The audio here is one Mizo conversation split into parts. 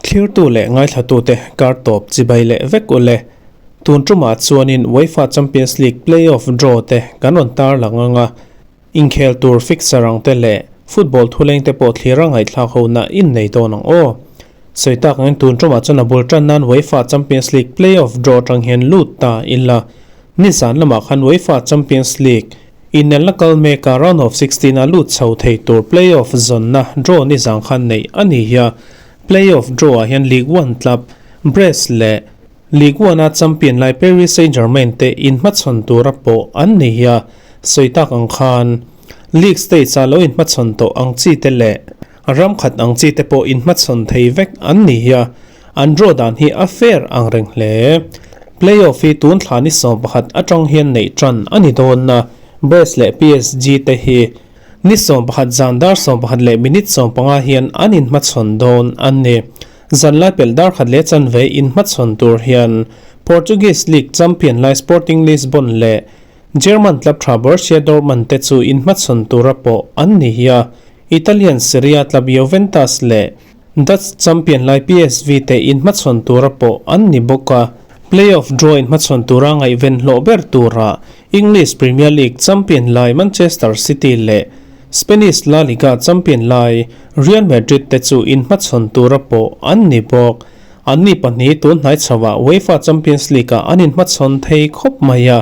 Thlirtu leh ngaithlatute kar tawp chibai leh vek u le. Tun tumah chuanin UEFA Champions League play-off draw te kan rawn tarlang ang a, inkhel tur fixture ang te leh football thuleng te pawh thlir a ngaihthlak hona in nei dawn ang aw. Sawi tak angin tun tumah chuan a bul tan nan UEFA Champions League play-off draw atang hian lut ta ila. Nizan lamah khan UEFA Champions League inelna kal meka round of 16 a lut chho thei tur play-off zawnna draw nizan khan neih a ni hi a. Play-off draw ah hian Ligue 1 club Brest leh Ligue 1 a champion lai Paris Saint-Germain te inhmachhawn tura pawh an ni hi a. Sawi tak ang khan League stage a lo inhmachhawn tawh ang chi te leh ram khat ang chi te pawh inhmachhawn thei vek an ni hi a. An draw dan hi a fair ang reng hle. Play-off hi tun thla ni 11 atang hian neih tan a ni dawn a, Brest leh PSG te hi ni 11 zan dar 11 leh minute 15 hian an inhmachhawn dawn a ni. Zanlai pelh dar khat leh chanve inhmachhawn tur hian Portuguese League champion lai Sporting Lisbon leh German club tha Borussia Dortmund te chu inhmachhawn tura pawh an ni hi a, Italian Serie A club Juventus leh Dutch champion lai PSV te inhmachhawn tura pawh an ni bawk a. Play-off draw inhmachhawn tura ngaihven hlawh ber tura English Premier League champion lai Manchester City leh Spanish La Liga champion lai Real Madrid te chu inhmachhawn tura pawh an ni bawk. Anni pahnih tun hnai chhoah UEFA Champions League-ah an inhmachhawn thei khawp mai a,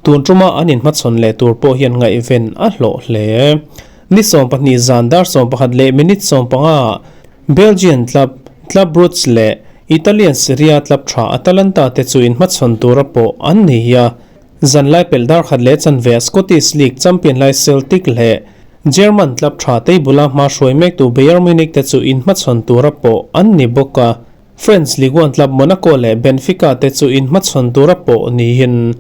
tun tuma an inhmachhawn leh tur pawh hian ngaihven a hlawh hle. Ni 12 zan dar 11 leh minute 15 ah Belgian club Club Brugge leh Italian Serie A club tha Atalanta te chu inhmachhawn tura pawh an ni hi a. Zanlai pelh dar khat leh chanve ah Scottish League champion lai Celtic leh German club tha table-a hma hruai mektu Bayern Munich te chu inhmachhawn tura pawh an ni bawk a. French Ligue 1 club Monaco leh Benfica te chu inhmachhawn tura pawh niin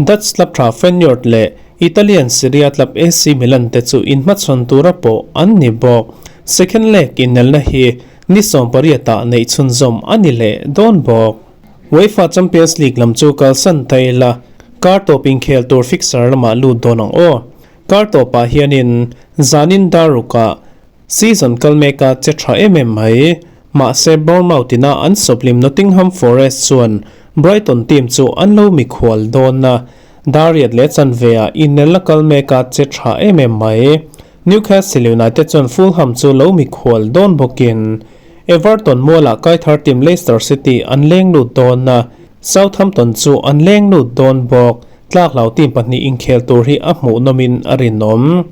Dutch club tha Feyenoord leh Italian Serie A club AC Milan te chu inhmachhawn tura pawh an ni bawk. Second leg inelna hi ni 18 ah neih chhunzawm a ni leh dawn bawk. UEFA Champions League lam chu kalsan ta ila, kar tawp inkhel tur fixture lamah lut dawn ang aw. Kar tawpah hianin zanin dar rukah season kal meka che tha em em mai. Mahse Bournemouth ina an sawplim Nottingham Forest chuan Brighton team chu an lo mikhual dawn a, dar riat leh chanve ah inelna kal meka che tha em em mai. Newcastle United chuan Fulham chu lo mikhual dawn bawkin Everton mualah kaithar team Leicester City an leng lut dawn a, Southampton chu an leng lut dawn bawk. Tlak lo team pahnih inkhel tur hi a hmuhnawmin a rinawm.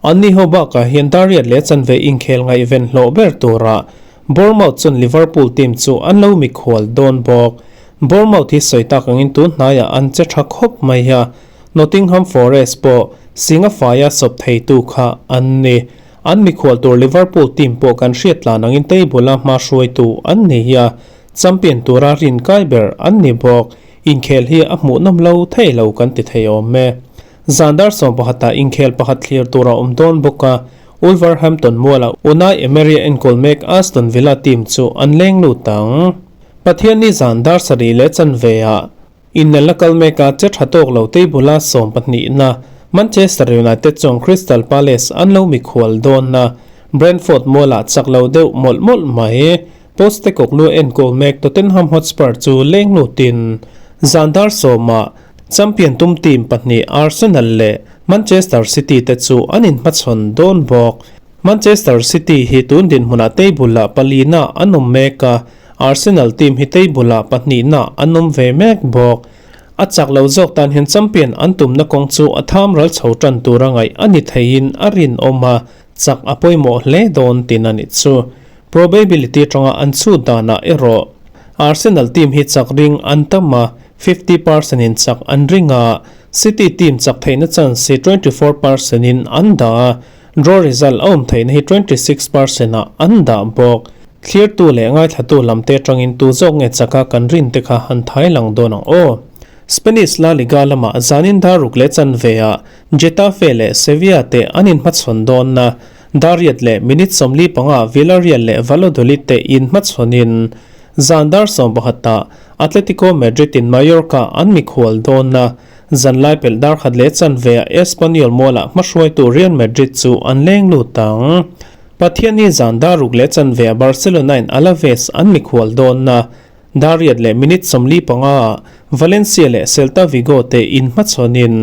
Anni ho bakah hian dar riat leh chanve inkhel ngaihven hlawh ber turah Bournemouth chuan Liverpool team chu an lo mikhual dawn bawk. Bournemouth hi sawi tak angin tun hnaiah an che tha khawp mai a, Nottingham Forest pawh singa faia sawp theitu kha an ni. An mikhual tur Liverpool team pawh kan hriat tlan angin table-a hma hruaitu an ni hi a, champion tura rin kai ber an ni bawk. Inkhel hi a hmuhnawm lo thei lo kan ti thei awm e. Zan dar 11 ah inkhel pakhat thlir tur a awm dawn bawk a, Wolverhampton mualah Unai Emery a enkawl mek Aston Villa team chu an leng lut ang. Pathianni zan dar sarih leh chanve ah Inelna kal meka che tha tawk lo table-a 12na Manchester United chuan Crystal Palace an lo mikhual dawn a, Brentford mualah chak lo deuh mawlh mawlh mai. Postecoglou enkawl mek Tottenham Hotspur chu leng lutin zan dar 10-ah champion tum team pahnih Arsenal leh Manchester City te chu an inhmachhawn dawn bawk. Manchester City hi tun dinhmunah table-ah palina an awm mek a, Arsenal team hi table-ah pahnihna an awm ve mek bawk. A chak lo zawk tan hian champion an tumna kawng chu a tham ral chho tan tura ngaih a ni theiin a rinawm a, chak a pawimawh hle dawn tin a nih chu. Probability atanga an chhut danah erawh Arsenal team hi chak ring an tam a, 50% in chak an ring a, City team chak theihna chance hi 24% in an dah a, draw result a awm theihna hi 26% ah an dah bawk. Thlirtu leh ngaithlatu lamte atangin tu zawk nge chaka kan rin te kha han thai lang dawn ang aw. Spanish La Liga lamah zanin dar ruk leh chanve ah Getafe leh Sevilla te an inhmachhawn dawn a, dar riat leh minute 45 ah Villarreal leh Valladolid te inhmachhawnin zan dar 11 ah Atletico Madrid in Mallorca an mikhual dawn a, zanlai pelh dar khat leh chanve ah Espanyol mualah hmahruaitu Real Madrid chu an leng lut ang. Pathianni zan dar ruk leh chanve ah Barcelona in Alaves an mikhual dawn na. Dar riat leh minute 45 ah Valencia leh Celta Vigo te inhmachhawn in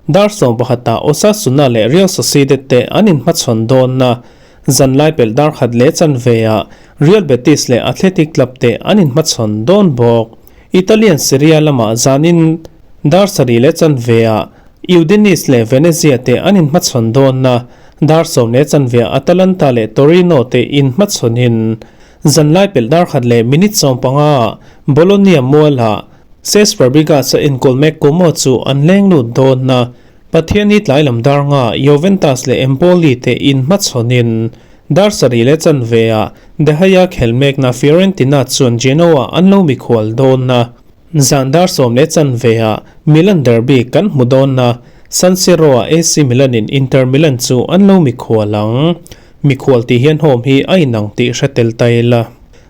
dar 11 ah Osasuna leh Real Sociedad te an inhmachhawn dawn na. Zanlai pelh dar khat leh chanve ah Real Betis leh Athletic Club te an inhmachhawn dawn bawk. Italian Serie A lamah zanin dar sarih leh chanve ah Udinese leh Venezia te an inhmachhawn dawn a, dar 10 leh chanve ah Atalanta leh Torino te inhmachhawnin zanlai pelh dar khat leh minute 15 ah Bologna mualah Cesc Fabregas a enkawl mek Como chu an leng lut dawn a, Pathianni tlai lam dar nga Juventus leh Empoli te inhmachhawnin dar sarih leh chanve ah De Gea khel mekna Fiorentina chuan Genoa an lo mikhual dawn a. Zan dar 10 leh chanve ah Milan derby kan hmu dawn a, San Siro ah AC Milan in Inter Milan chu an lo mikhual ang. Mikhual tih hian home hi a inang tih hre tel ta ila.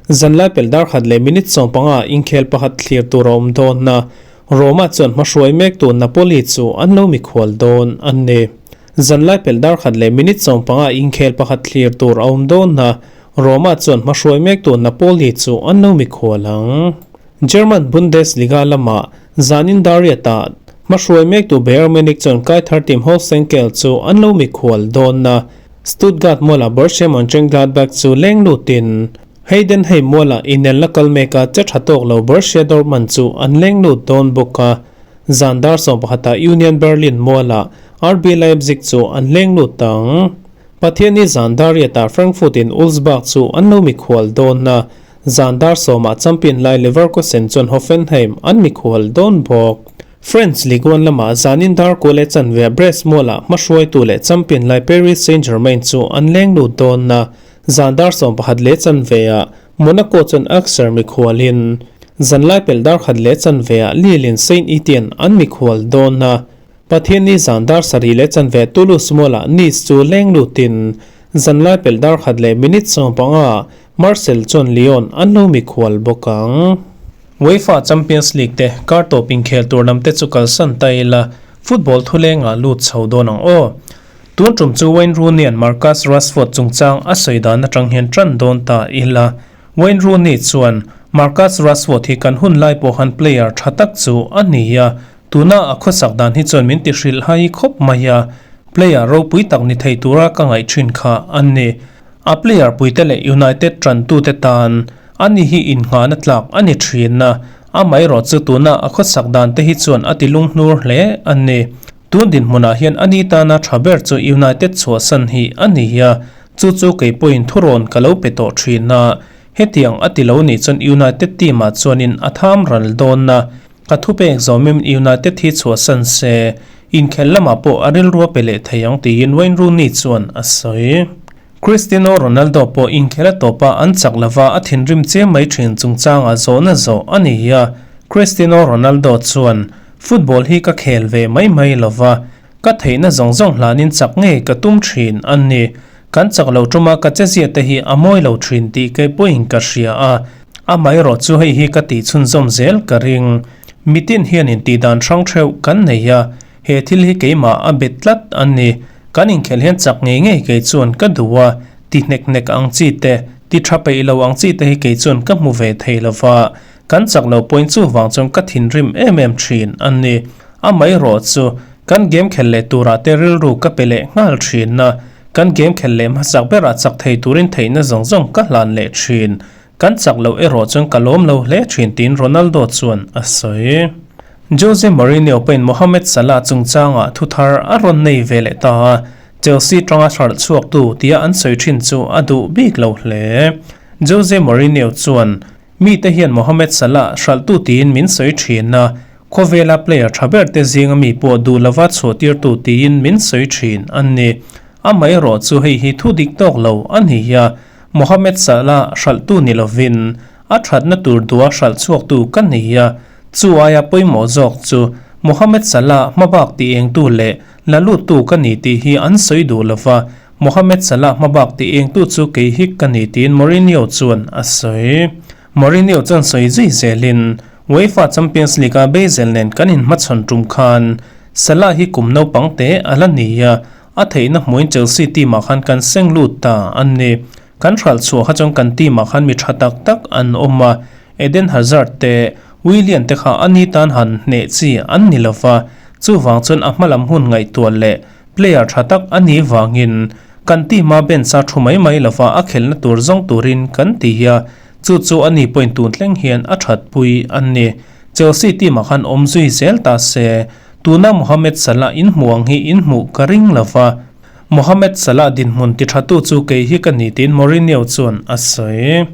Zanlai pelh dar khat leh minute 15 ah inkhel pakhat thlir tur a awm dawn a, Roma chuan hmahruai mektu Napoli chu an lo mikhual dawn a ni. Zanlai pelh dar khat leh minute 15 inkhel pakhat thlir tur a awm dawn a, Roma chuan hmahruai mektu Napoli chu an lo mikhual ang. German Bundesliga lamah zanin dar riatah hmahruai mektu Bayern Munich chuan kai thar team Holstein Kiel chu an lo mikhual dawn a, Stuttgart mualah Borussia Mönchengladbach chu leng lutin Heidenheim mualah inelna kal meka che tha tawk lo Borussia Dortmund chu an leng lut dawn bawk a, zan dar 11ah Union Berlin mualah RB Leipzig chu an leng lut ang. Pathianni zan dar riatah Frankfurt in Wolfsburg chu an lo mikhual dawn a, zan dar 10ah champion lai Leverkusen chuan Hoffenheim an mikhual dawn bawk. French Ligue 1 lamah zanin dar kua leh chanve Brest mualah hmahruaitu leh champion lai Paris Saint-Germain chu an leng lut dawn a, zan dar 11 leh chanve ah Monaco chuan Auxerre mikhualin zanlai pelh dar khat leh chanve ah Lille in Saint-Etienne an mikhual dawn a, Pathianni zan dar sarih leh chanve Toulouse mualah Nice chu leng lutin zanlai pelh dar khat leh minute 15 ah Marseille chuan Lyon an lo mikhual bawk ang. UEFA Champions League te kar tawp inkhel tur lam te chu kalsan ta ila, football thulengah lut chho dawn ang aw. Tun tum chu Wayne Rooney-a'n Marcus Rashford chungchang a sawi dan atang hian tan dawn ta ila. Wayne Rooney chuan, Marcus Rashford hi kan hun lai pawh han player tha tak chu a ni a, tuna a khawsak dan hi chuan min ti hrilh hai khawp mai a, player ropui tak ni thei tura ka ngaih thin kha a ni. A player puite leh United tantute tan ani hi innghahna tlak a ni thin a, amaherawh chu tuna a khawsak dan te hi chuan a ti lunghnur hle a ni. Tun dinhmunah hian ani tana tha ber chu United chhuahsan hi a ni a, chu chu kei pawhin thurawn ka lo pe tawh thin a, hetiang a ti lo nih chuan United team ah chuanin a tham ral dawn a, ka thupek zawmim United hi chhuahsan se, inkhel lamah pawh a rilru a pe leh thei ang tiin Wayne Rooney chuan a sawi. Cristiano Ronaldo pawh inkhel a tawpa an chak lova a thinrim chiam mai thin chungchangah zawhna zawh a ni a, Cristiano Ronaldo chuan, Football hi ka khel ve mai mai lova, ka theihna zawng zawng hlanin chak ngei ka tum thin a ni. Kan chak lo tuma ka chezia te hi a mawi lo thin tih kei pawhin ka hria a, amaherawh chu hei hi ka tih chhunzawm zel ka ring. Mitin hian intihdan hrang theuh kan nei a, he thil hi keimah a bet tlat a ni. Kan inkhelh hian chak ngei ngei kei chuan ka duh a, ti hnek hnek ang chi te, ti tha peih lo ang chi te hi kei chuan ka hmu ve thei lova. Kan chak lo pawhin chuvang chuan ka thinrim em em thin a ni. Amaherawh chu kan game khel leh turah te rilru ka pe leh nghal thin a, kan game khel leh hmasak berah chak thei turin theihna zawng zawng ka hlan leh thin. Kan chak loh erawh chuan ka lawm lo hle thin tiin Ronaldo chuan a sawi. Jose Mourinho pawhin Mohamed Salah chungchangah thuthar a rawn nei ve leh ta a, Chelsea tanga hralh chhuaktu tia an sawi thin chu a duh bik lo hle. Jose Mourinho chuan Mite hian Mohamed Salah hralhtu tiin min sawi thin a, khawvela player tha ber te zinga mi pawh duh lova chhuahtirtu tiin min sawi thin a ni. Amaherawh chu hei hi thu dik tawk lo a ni a, Mohamed Salah hralhtu ni lovin a thatna tur duha hralh chhuaktu ka ni a, chu aia pawimawh zawk chu Mohamed Salah hmabak ti engtu leh la luttu ka ni tih hi an sawi duh lova, Mohamed Salah hmabak ti engtu chu kei hi ka ni tiin Mourinho chuan a sawi. Mourinho chuan sawi zui zelin, UEFA Champions League-a Basel nen kan inhmachhawn tum khan Salah hi kum naupang te a la ni a, A theihna hmuin Chelsea team ah khan kan seng lut ta a ni. Kan hralh chhuah kha chuan kan team ah khan mi tha tak tak an awm a, Eden Hazard te, Willian te kha ani tan han hneh chi an ni lo va, chuvang chuan a hmalam hun ngaihtuah leh player tha tak a nih vangin kan team a bench a thu mai mai lo va a khelhna tur zawng turin kan ti a, chu chu ani point tun thleng hian a thatpui a ni. Chelsea team ah khan awm zui zel ta se, tuna Mohamed Salah inhmuh ang hi inhmuh ka ring lo va, Mohamed Salah dinhmun ti thatu chu kei hi ka ni tiin Mourinho chuan a sawi.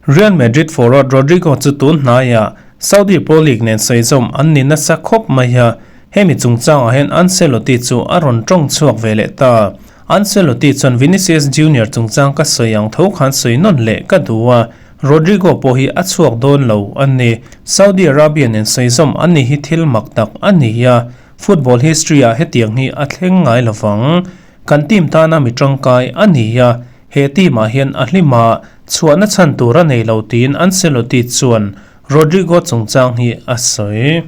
Real Madrid forward Rodrygo chu tun hnaiah Saudi Pro League nen sawi zawm an ni nasa khawp mai a, hemi chungchangah hian Ancelotti chu a rawn tawng chhuak ve leh ta. Ancelotti chuan Vinicius Junior chungchang ka sawi ang tho khan sawi nawn leh ka duh a, Rodrygo pawh hi a chhuak dawn lo a ni. Saudi Arabia nen sawi zawm an ni hi thil mak tak a ni a, football history ah hetiang hi a thleng ngai lovang. Kan team tana mi tangkai a ni a, he team ah hian a hlim a, chhuahna chhan tur a nei lo tiin Ancelotti chuan Rodrygo chungchang hi a sawi.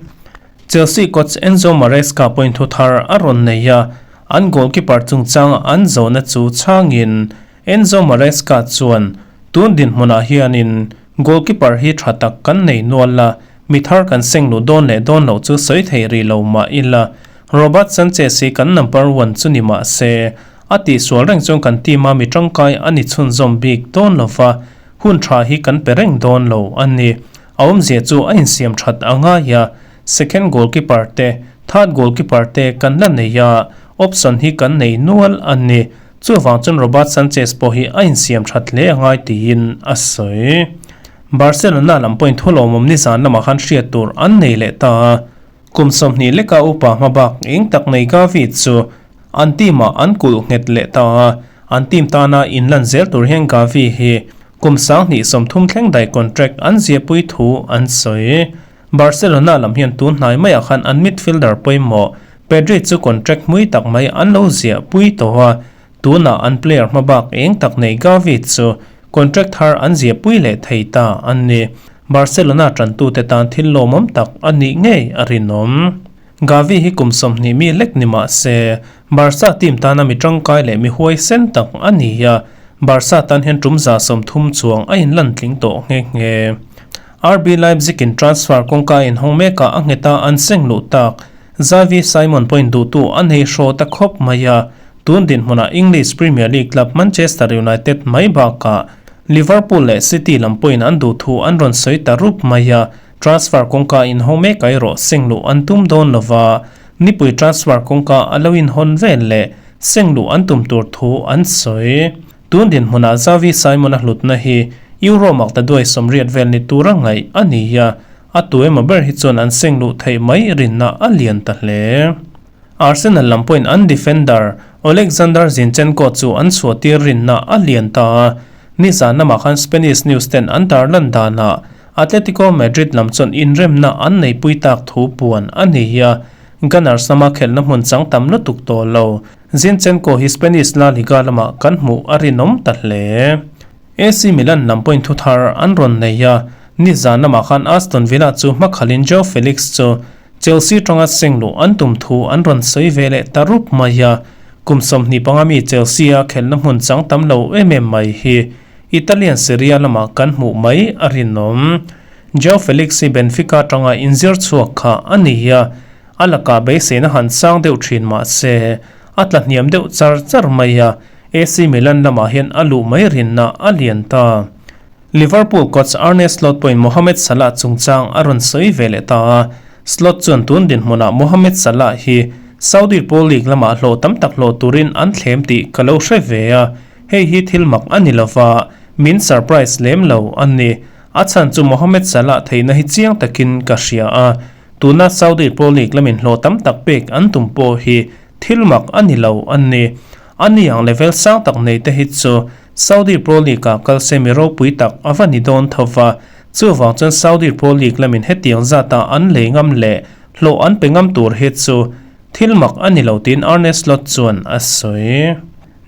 Chelsea coach Enzo Maresca pawhin thu thar a rawn nei a, an goalkeeper chungchanga an zawhna chu chhangin Enzo Maresca chuan, Tun dinhmunah hianin goalkeeper hi tha tak kan nei nual a, mi thar kan seng luh dawn leh dawn loh chu sawi thei rih lo mah ila, Robert Sanchez hi kan number one chu ni mah se, a tihsual reng chuan kan team a mi tangkai a ni chhunzawm bik dawn lo va, hun tha hi kan pe reng dawn lo a ni. A awmzia chu a insiam that a ngai a, second goalkeeper te, third goalkeeper te kan la nei a, option hi kan nei nual a ni. Chuvang chuan Robert Sanchez pawh hi a insiam that hle a ngai tiin a sawi. Barcelona lam pawhin thulawmawm nizan lamah khan hriat tur an nei leh ta a. Kum 20 leka upa hma bak eng tak nei Gavi chu an team ah an kulh nghet leh ta a, an team tana inlan zel tur hian Gavi hi kum 2030 thleng dai contract an ziahpui thu an sawi. Barcelona lam hian tun hnai maiah khan an midfielder pawimawh Pedri chu contract hmui tak mai an lo ziahpui tawh a, tunah an player hma bak eng tak nei Gavi chu contract thar an ziahpui leh thei ta a ni. Barcelona tantute tan thil lawmawm tak a nih ngei a rinawm. Gavi hi kum 20 mi lek ni mah se, Barca team tana mi tangkai leh mi huaisen tak a ni a, Barca tan hian tum 30 chuang a inlan tling tawh nghe nghe. RB Leipzig in transfer kawngka inhawng mekah a ngheta an seng luh tak. Xavi Simon pawhin duhtu a nei hraw ta khawp mai a, tun dinhmunah English Premier League club Manchester United mai bakah Liverpool leh City lam pawhin an duhthu an rawn sawi ta rup mai a, transfer kawngka inhawng mek erawh seng luh an tum dawn lova, nipui transfer kawngka a lo inhawn vel leh seng luh an tum tur thu an sawi. Tun dinhmunah Xavi Simon-a hlutna hi Euro makta duai 80 vel ni tura ngaih a ni a, a tu emaw ber hi chuan an seng luh theih mai rinna a lian ta hle. Arsenal lam pawhin an defender Oleksandr Zinchenko chu an chhuahtir rinna a lian ta a, nizan lamah khan Spanish news ten an tarlan danah Atletico Madrid lam chuan inremna an neipui tak thu puan a ni a, Gunners lama khelhna hmun chang tam lutuk tawh lo. Zinchenko hi Spanish La Liga lamah kan hmuh a rinawm ta hle. AC Milan lam pawhin thu thar an rawn nei a, nizan lamah khan Aston Villa chu hmakhalin Joao Felix chu Chelsea tanga seng luh an tum thu an rawn sawi ve leh ta rup mai a, kum 25 mi Chelsea-a khelhna hmun chang tam lo em em mai hi Italian Serie A lamah kan hmuh mai a rinawm. Joao Felix hi Benfica tanga inzir chhuak kha a ni a, a lakah beiseina han sang deuh thin mah se a tla hniam deuh char char mai a, AC Milan lamah hian a luh mai rinna a lian ta. Liverpool coach Arne Slot pawhin Mohamed Salah chungchang a rawn sawi ve leh ta a, Slot chuan tun dinhmunah Mohamed Salah hi Saudi Pro League lamah hlawh tam tak hlawh turin an thlem tih ka lo hre ve a, hei hi thil mak a ni lova, min surprise lem lo a ni. A chhan chu Mohamed Salah theihna hi chiang takin ka hria a, tuna Saudi Pro League lamin hlawh tam tak pek an tum pawh hi thil mak a ni lo a ni. A ni ang level sang tak nei te hi chu Saudi Pro League-ah kal se mi ropui tak a va ni dawn tho va, chuvang chuan Saudi Pro League lamin hetiang zata an lei ngam leh hlawh an pe ngam tur hi chu thil mak a ni lo tiin Arne Slot chuan a sawi.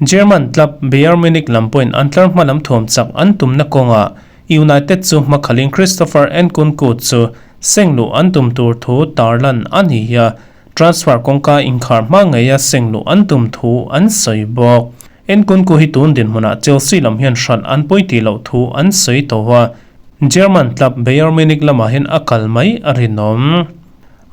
German club Bayern Munich lam pawhin an tlar hma lam thuam chak an tumna kawngah United chu hmakhalin Christopher Nkunku chu seng luh an tum tur thu tarlan a ni a. Transfer kawngka inkhar hma ngeia seng luh an tum thu an sawi bawk. Nkunku hi tun dinhmunah Chelsea lam hian hralh an pawi tih loh thu an sawi tawh a, German club Bayern Munich lamah hian a kal mai a rinawm.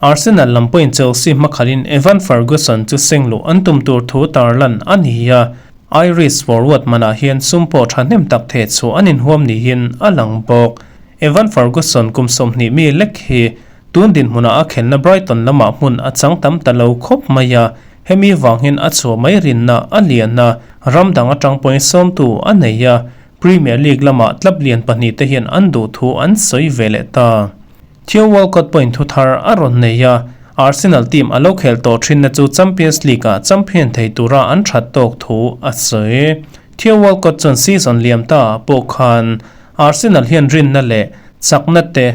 Arsenal lam pawhin Chelsea hmakhalhin Evan Ferguson chu seng luh an tum tur thu tarlan a ni a, Irish forward manah hian sum pawh thahnem tak theh chhuah an inhuam niin a lang bawk. Evan Ferguson kum 20 mi lek hi tun dinhmunah a khelhna Brighton lamah hmun a chang tam ta lo khawp mai a, hemi vang hian a chhuah mai rinna a lian a, ram dang atang pawhin sawmtu a nei a, Premier League lamah club lian pahnihte hian an duh thu an sawi ve leh ta. Theo Walcott pawhin thu thar a rawn nei a, Arsenal team a lo khel tawh thinna chu Champions League-ah champion thei tura an that tawk thu a sawi. Theo Walcott chuan season liam ta ah pawh khan Arsenal hian rinna leh chakna te,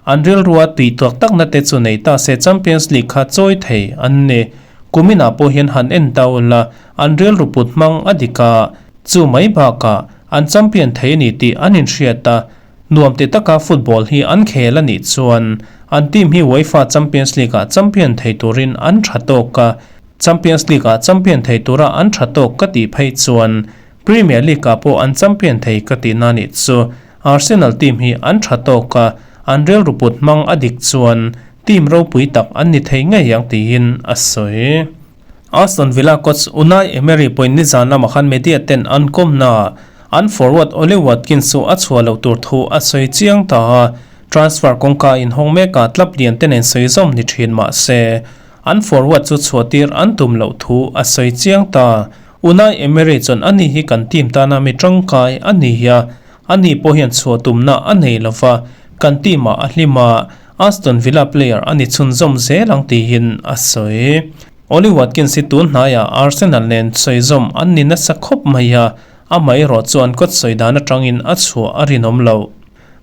an rilrua tui tuak takna te chu nei ta se Champions League kha chawi thei an ni. Kuminah pawh hian han en ta ula, an rilru put hmang a dik a, chu mai bakah an champion thei a ni tih an inhriat a, Nuam ti taka football hi an khel a nih chuan an team hi UEFA Champions League-ah champion thei turin an tha tawk a, Champions League-ah champion thei tura an tha tawk ka tih phei chuan Premier League-ah pawh an champion thei ka tihna a nih chu. Arsenal team hi an tha tawk a, an rilru put hmang a dik chuan team ropui tak an ni thei ngei ang tiin a sawi. Aston Villa coach Unai Emery pawhin nizan lamah khan media ten an kawmnaah an forward Ollie Watkins chu a chhuah loh tur thu a sawi chiang ta a, transfer kawngka inhawng mekah club lian te nen sawi zawm ni thin mah se an forward chu chhuah tir an tum loh thu a sawi chiang ta. Unai Emery chuan ani hi kan team tana mi tangkai a ni a, ani pawh hian chhuah tumna a nei lova, kan team ah a hlim a, Aston Villa player a ni chhunzawm zel ang tiin a sawi. Ollie Watkins hi tun hnaiah Arsenal nen sawizawm an ni nasa khawp mai a, amaherawh chu an kawt sawi dan atangin a chhuah a rinawm loh.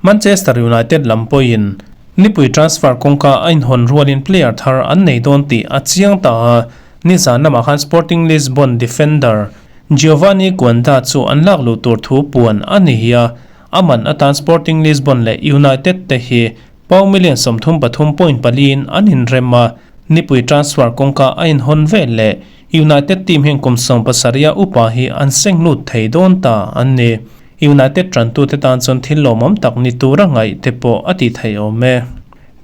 Manchester United lam pawhin nipui transfer kawngka a inhawn rualin player thar an nei dawn tih a chiang ta a, nizan lamah khan Sporting Lisbon defender Giovanni Quenda chu an lak luh tur thu puan a ni hi a, A man atan Sporting Lisbon leh United te hi pound million 33.4 in an inrem a, nipui transfer kawngka a inhawn vel leh United team hian kum 17 a upa hi an seng lut thei dawn ta an ni. United tantute tan chuan thil lawmawm tak ni tura ngaih te pawh a ti thei awm e.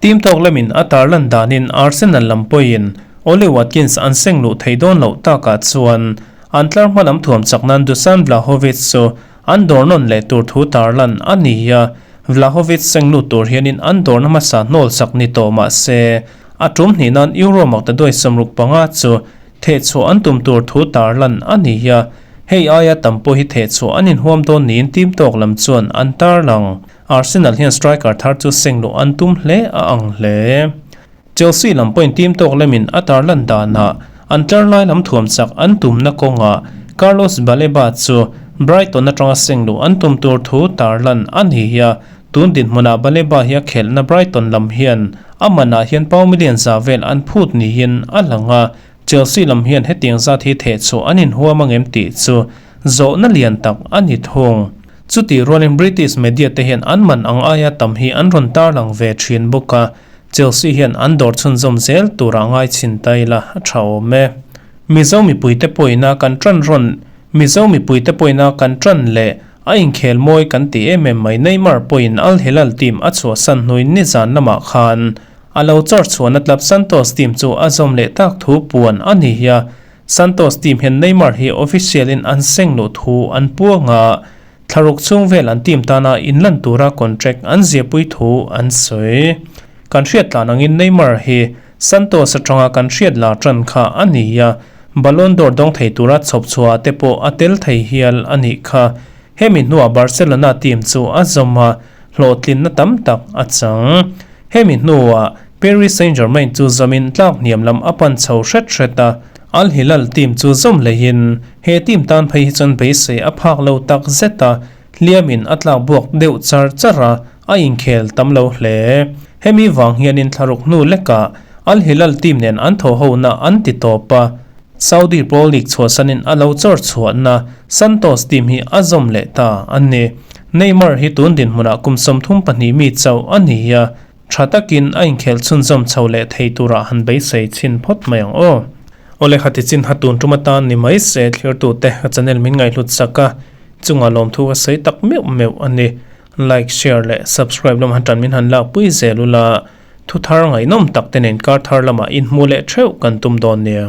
Team tawk lamin a tarlan danin Arsenal lam pawhin Ollie Watkins an seng luh thei dawn loh takah chuan an tlar hma lam thuam chak nan Dusan Vlahovic chu An dawr nawn leh tur thu tarlan a ni a, Vlahovic seng lut tur hianin an dawrna hmasa hnawl sak ni tawh mah se, a tum hnih nan Euro maktaduai 65 chu thehchhuah an tum tur thu tarlan a ni a, hei aia tam pawh hi thehchhuah an inhuam dawn niin team tawk lam chuan an tarlang. Arsenal hian striker thar chu seng luh an tum hle a ang hle. Chelsea lam pawhin team tawk lamin a tarlan danah an tlar lai lam thuam chak an tumna kawngah Carlos Baleba chu Brighton atanga seng luh an tum tur thu tarlan a ni a, tun dinhmunah Baleba hi a khelhna Brighton lam hian a manah hian pound million za vel an phut niin a lang a, Chelsea lam hian hetiang zat hi thehchhuah an inhuam angem tih chu zawhna lian tak a ni thung. Chutih rualin British media te hian an man ang aia tam hi an rawn tarlang ve thin bawk a, Chelsea hian an dawr chhunzawm zel tura ngai chhin ta ila a tha awm e. Mizo mipuite pawhina kan tan rawn Mizo mipuite pawhina kan tan leh a inkhel mawi kan ti em em mai Neymar pawhin Al Hilal team a chhuahsan hnuin nizan lamah khan a lo chawr chhuahna club Santos team chu a zawm leh tak thu puan a ni a, Santos team hian Neymar hi official in an seng luh thu an puang a, Thlaruk chhung vel an team tana inlan tura contract an ziahpui thu an sawi. Kan hriat tlan angin Neymar hi Santos atanga kan hriat lar tan kha a ni a, Ballon d'Or dawng thei tura chhawp chhuah ah te pawh a tel thei hial a nih kha. Hemi hnuah Barcelona team chu a zawm a, hlawhtlinna tam tak a chang. Hemi hnuah Paris Saint-Germain chu zawmin tlak hniam lam a pan chho hret hret a, Al Hilal team chu zawm leihin he team tan phei hi chuan beisei a phak lo tak zet a, hliamin a tlak buak deuh char char a, a inkhel tam lo hle. Hemi vang hianin thlaruk hnu lekah Al Hilal team nen an thaw hona an ti tawp a, Saudi Pro League chhuahsanin a lo chawr chhuahna Santos team hi a zawm leh ta a ni. Neymar hi tun dinhmunah kum 32 mi chauh a ni a. Tha takin a inkhel chhunzawm chho leh thei turah han beisei chhin phawt mai ang aw. Awle khati chin ha tun tum atan ni mai se thlirtute ka channel min ngaihhlut sak a, chungah lawmthu ka sawi tak meuh meuh a ni. Like, share leh subscribe lam han tan min han lakpui zel ula, thu thar ngaihnawm tak te nen kar thar lamah inhmu leh theuh kan tum dawn nia.